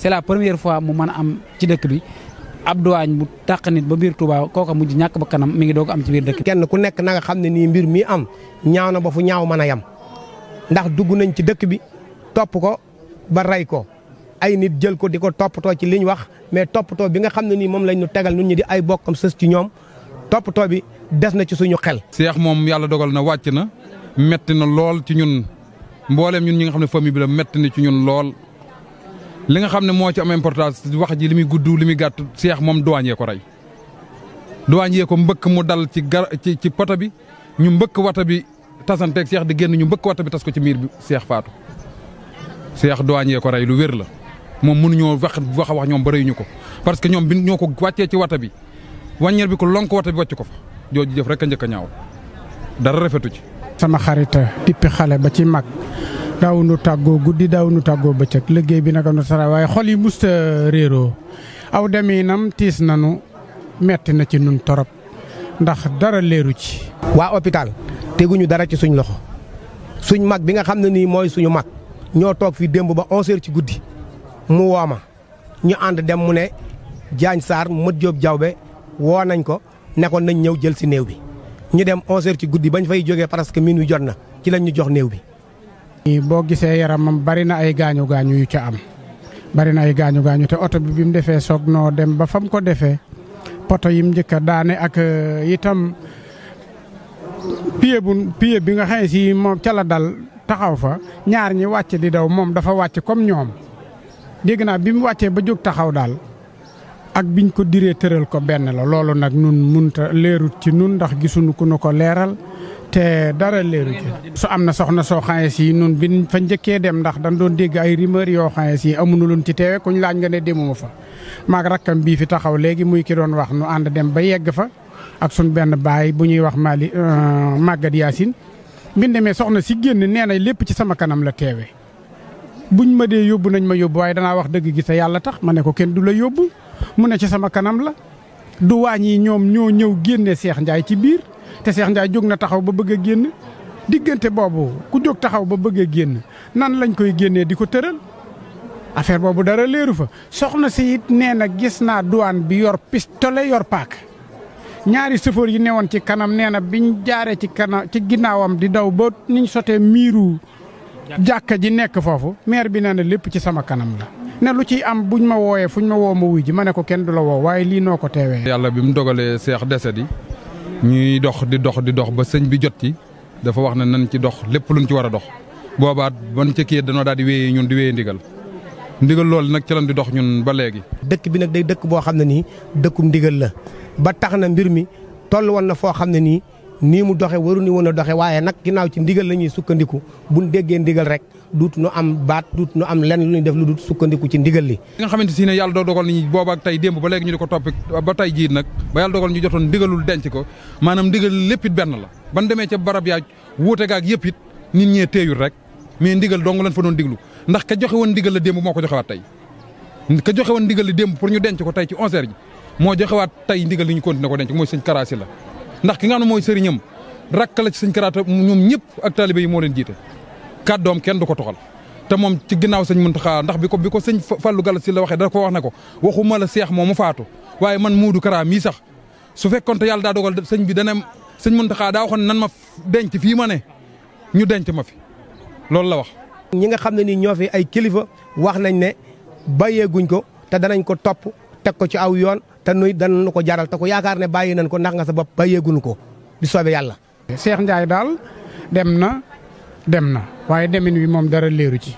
c'est la première fois mu mën a am ci dëkk bi ab douane bu tàq nit ba biir Touba kooka mujj ñàkk ba kanam mi ngi doog am ci biir dëkk. kenn ku nekk na nga xam ne nii mbir mi am ñaaw na ba fu ñaaw mën a yem ndax dugg nañ ci dëkk bi topp ko ba rey ko ay nit jël ko di ko toppatoo ci liñ wax mais toppatoo bi nga xam ne nii moom lañ ñu tegal ñun ñi di ay bokkam sës ci ñoom toppatoo bi des na ci suñu xel. Cheikh moom yàlla dogal na wàcc na metti na lool ci ñun mbooleem ñun ñi nga xam ne famille bi la metti na ci ñun lool. li nga xam ne moo ci am importance wax ji li muy gudd li muy gàtt Cheikh moom douanier ko rey douanier ko mbëkk mu dal ci poto bi ñu mbëkk wata bi tasanteeg Cheikh di génn ñu mbëkk wata bi tas ko ci miir bi Cheikh faatu Cheikh douanier ko rey lu wér la moom mënuñoo wax ñoom ba rëyuñu ko parce que ñoom bi ñoo ko wàccee ci wata bi wàññeer bi ko lonk wata bi wàcc ko fa jooju jëf rek a njëkk a ñaaw dara rafetu ci. sama xarita dippi xale ba ci mag. daaw nu tàggoo guddi daaw nu tàggoo bëccëg liggéey bi naka nu sara waaye xol yi musta réeroo aw deminam tiis nanu metti na ci nun torop ndax dara leeru ci. waa hôpital teguñu dara ci suñ loxo suñ mag bi nga xam ne nii mooy suñu mag ñoo toog fii démb ba 11h ci guddi mu wooma ñu ànd dem mu ne Diagne Sarr Modou Diop Diawbe woo nañ ko ne ko nañ ñëw jël si néew bi ñu dem 11h ci guddi bañ fay jógee parce que minuit jot na ci lañ ñu jox néew bi. boo gisee yaramam bari na ay gaañu gaañu yu ca am bari na ay gaañu gaañu te oto bi mu defee soog noo dem ba fam ko defee poto yim njëkk a daane ak itam pied bi nga xam ne si moom ca la dal taxaw fa ñaar ñi wàcc di daw moom dafa wàcc comme ñoom dégg naa bi mu wàccee ba jóg taxaw daal ak biñ ko diree tëral ko benn la loolu nag nun munta leerut ci nun ndax gisuñu ku nu ko leeral. te dara leeru ci su am na soxna soo xaye si nun bi fa njëkkee dem ndax dañ doon dégg ay rumeur yoo xaye si amuñu luñ ci teewe kuñ laaj nga ne demuma fa maag rakkam bii fi taxaw léegi muy ki doon wax nu ànd dem ba yegg fa ak suñ benn baay bu ñuy wax Maguette Yacine bin demee soxna si génn nee na lépp ci sama kanam la teewe buñ ma dee yóbbu nañ ma yóbbu waaye danaa wax dëgg gi te yàlla tax ma ne ko kenn du la yóbbu mu ne ci sama kanam la du wàññi ñoom ñoo ñëw génne Cheikh Ndiaye ci biir te Cheikh Ndiaye jóg na taxaw ba bëgg a génn diggante boobu ku jóg taxaw ba bëgg a génn nan lañ koy génnee di ko tëral affaire boobu dara leeru fa soxna si it nee na gis naa douane bi yor pistolet yor paak ñaari chauffeur yi newoon ci kanam nee na biñ jaaree ci kanam ci ginnaawam di daw ba niñ sotee miiru jàkka ji nekk foofu maire bi nee na lépp ci sama kanam la ne lu ciy am buñ ma wooyee fuñ ma woo ma wuy ji ma ne ko kenn du la woo waaye lii noo ko teewee. yàlla bi mu dogalee Cheikh décès di ñuy dox di dox ba sëñ bi jot ci dafa wax ne nañ ci dox lépp luñ ci war a dox boobaat ban ca kii danoo daal di wéyee ñun di wéyee ndigal loolu nag ci lañ di dox ñun ba léegi. dëkk bi nag day dëkk boo xam ne nii dëkkum ndigal la ba tax na mbir mi toll woon na foo xam ne nii mu doxe waru ni woon a doxe waaye nag ginnaaw ci ndigal la ñuy sukkandiku buñ déggee ndigal rek duut nu am baat duut nu am lenn lu ñuy def lu dut sukkandiku ci ndigal li. nga xamante si ne yàlla doo dogal ni booba ak tey démb ba léegi ñu di ko toppi ba tey jiit nag ba yàlla dogal ñu jotoon ndigalul denc ko maanaam ndigal lépp it benn la ban demee ca barab yaa wuute gaak yëpp it nit ñee teeyul rek mais ndigal dong lañ fa doon diglu ndax ka joxe woon ndigal la démb moo ko joxewaat tey ka joxe woon ndigal li démb pour ñu denc ko tey ci 11h ji moo joxewaat tey ndigal li ñu continué ko denc mooy sëñ Karaasi la ndax ki nga xam ne mooy sëriñam rakk la ci sëñ Karaata ñoom ñëpp ak taalibe yi moo leen jiite kàddoom kenn du ko toxal te moom ci ginnaaw sëñ Muntaxa ndax bi ko sëñ Fallou Galass si la waxee da ko wax ne ko waxuma la seex moom mu faatu waaye man Muudu Kara mii sax su fekkoon te yàlla daa dogal sëñ bi dana sëñ Muntaxa daa waxoon nan ma denc fii ma ne ñu denc ma fi loolu la wax. ñi nga xam ne nii ñoo fi ay kilifa wax nañ ne bàyyeeguñ ko te danañ ko topp teg ko ci aw yoon te nuy danañu ko jaral te ko yaakaar ne bàyyi nañ ko ndax nga sa bopp bàyyeeguñu ko di soobee yàlla. Cheikh Ndiaye daal dem na waaye demin wi moom dara leeru ci.